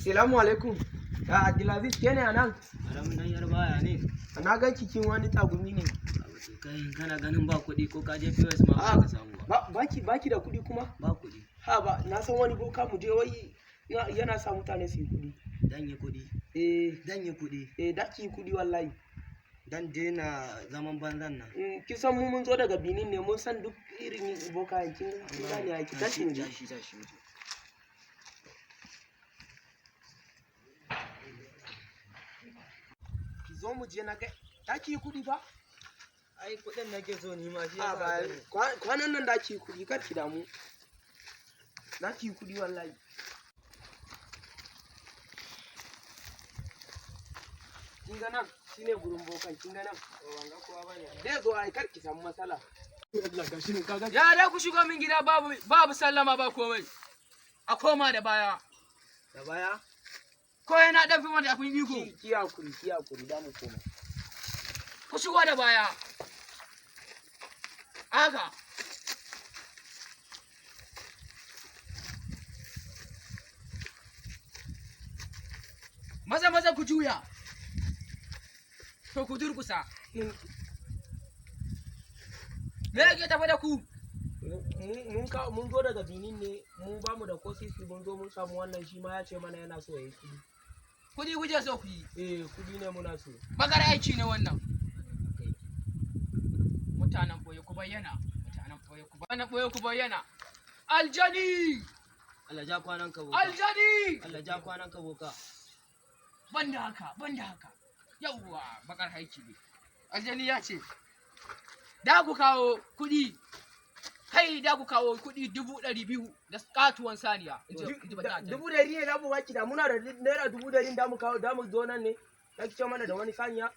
Salamu alaikum. Ya Abdulaziz, ke ne anan? Karamin dan yarbawa ne. Na ga kikin wani tagumi ne. Kai kana ganin ba kuɗi, ko ka je POS ma ba ka samu ba. Baki da kuɗi kuma? Ba kuɗi. Ha ba, na san wani boka, mu je, wai yana sa mutane su yi kuɗi. Dan yi kuɗi. Eh, Dan yi kuɗi. eh, da ki yi kuɗi wallahi. Dan daina zaman banzan nan. Kin san mu mun zo daga Benin ne, mun san duk irin bokayen, kin gane ai, ki tashi mu je. Tashi, tashi mu je. Ki zo mu je, na ga da ki yi kuɗi ba? Ai kuɗin nake so ni ma shi A ba, kwanan nan da ki yi kuɗi, kar ki damu. Da ki yi kuɗi wallahi. Kin ga nan shine gurin bokan, kin ga nan. Ban ga kowa bane. Zai zo ai, kar ki samu matsala. Allah, gashi ne, kaga. Ya da ku shigo min gida babu babu sallama ba komai. A koma da baya. Da baya. Ko yana dan fi mata afin iko. Ki hakuri, ki hakuri, da mu koma. Ku shigo da baya. Haka. Maza maza ku juya. To ku durkusa. Me yake tafa da ku? Mun zo daga Benin ne, mu ba mu da ko sisi, mun zo mun samu wannan, shi ma ya ce mana yana so ya yi kuɗi. Kudi kuje so ku yi. Eh, kuɗi ne muna so. Bakar aiki ne wannan. Mutanen boye ku bayyana. Mutanen boye ku bayyana. Boye ku bayyana. Aljani! Allah ja kwanan ka boka. Aljani! Allah ja kwanan ka boka. Banda haka, banda haka. Yawwa, bakar haiki ne. Aljani ya ce, da ku kawo kuɗi, kai da ku kawo kuɗi 200,000 da katuwan saniya. In ji bata aljani. 100,000 ne za mu baki, da muna da naira 100,000 da mu kawo, da mu zo nan ne. Da ki ce mana da wani saniya.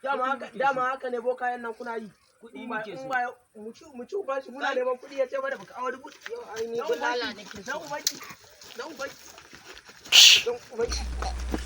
Dama haka ne bokayen nan kuna yi. Kuɗi muke so. In ba mu ci uban shi, muna neman kuɗi ya ce mana baka kawo dubu. Yau ai ni Dan bulala ubanki, nake dan so. ubanki, dan ubanki, dan ubanki.